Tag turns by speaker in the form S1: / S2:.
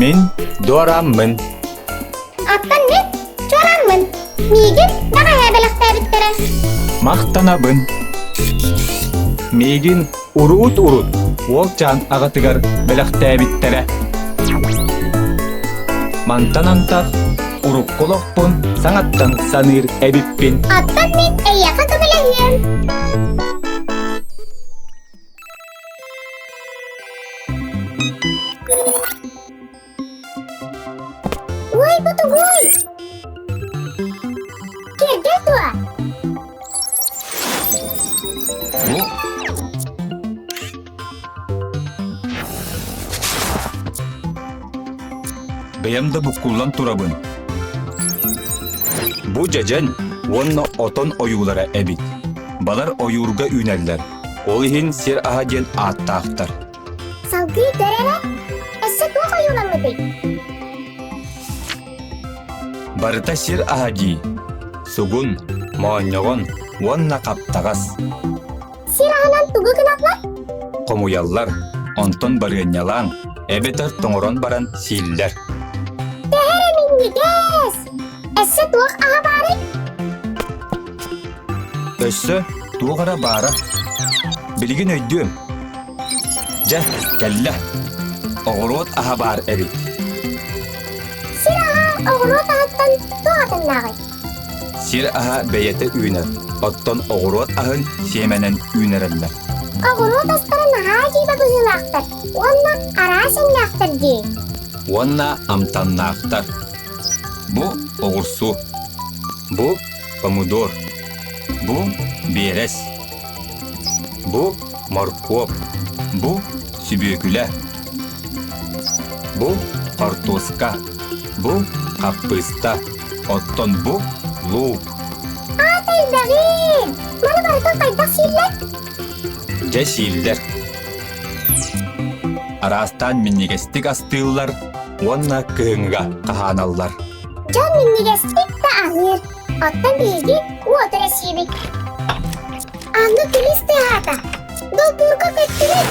S1: Мин Дуорааммын.
S2: Оттон мин Чуорааммын. Миигин бэҕэһээ бэлэхтээбиттэрэ.
S1: Махтанабын. Миигин уруут-урут уолчаан аҕатыгар бэлэхтээбиттэрэ. Мантан антах урукку олохпун саҥаттан саныыр эбиппин.
S2: Оттон мин эйиэхэ көмөлөһүөм. Ой, бу тугуй? Киэргэл дуо?
S1: Бу Бэйэм да буккуллан турабын. Бу дьэдьэн уонна отон ойуулара эбит. Балар ойуурга үүнэллэр. Ол иһин сир аһа диэн ааттаахтар.
S2: Салгыы көр эрэ, өссө туох ойууламмытый?
S1: Барыта сир аһа дии. Сугун, моонньоҕон уонна хаптаҕас.
S2: Сир аһынан тугу гыналлар?
S1: Хомуйаллар, онтон барыанньалаан, эбэтэр тоҥорон баран сииллэр.
S2: Төһө эрэ минньигэс! Өссө туох аһа баарый?
S1: Өссө туох эрэ баара. Билигин өйдүөм. Дьэ, кэллэ. Оҕуруот аһа баар эбит.
S2: Сир аһа оҕуруот аһыттан туох атыннааҕый?
S1: Сир аһа бэйэтэ үүнэр, оттон оҕуруот аһын сиэмэнэн үүнэрэллэр.
S2: Оҕуруот астара наһаа дьиибэ быһыылаахтар уонна араас өҥнөөхтөр дии.
S1: Уонна амтаннаахтар. Бу оҕурсу. Бу помидор. Бу биэрэс. Бу моркуоп. Бу сүбүөкүлэ. Бу хортуоска. Бу хаппыыста. Оттон бу луук.
S2: Аата элбэҕин! Маны барытын хайдах сииллэр?
S1: Дьэ сииллэр. Араастаан минньигэстик астыыллар уонна кыһыҥҥыга хаһааналлар.
S2: Дьон минньигэстик да аһыыр. Оттон биһиги уот эрэ сиибит. Аны күлүс тыаһаата. Долбуурга көттүбүт.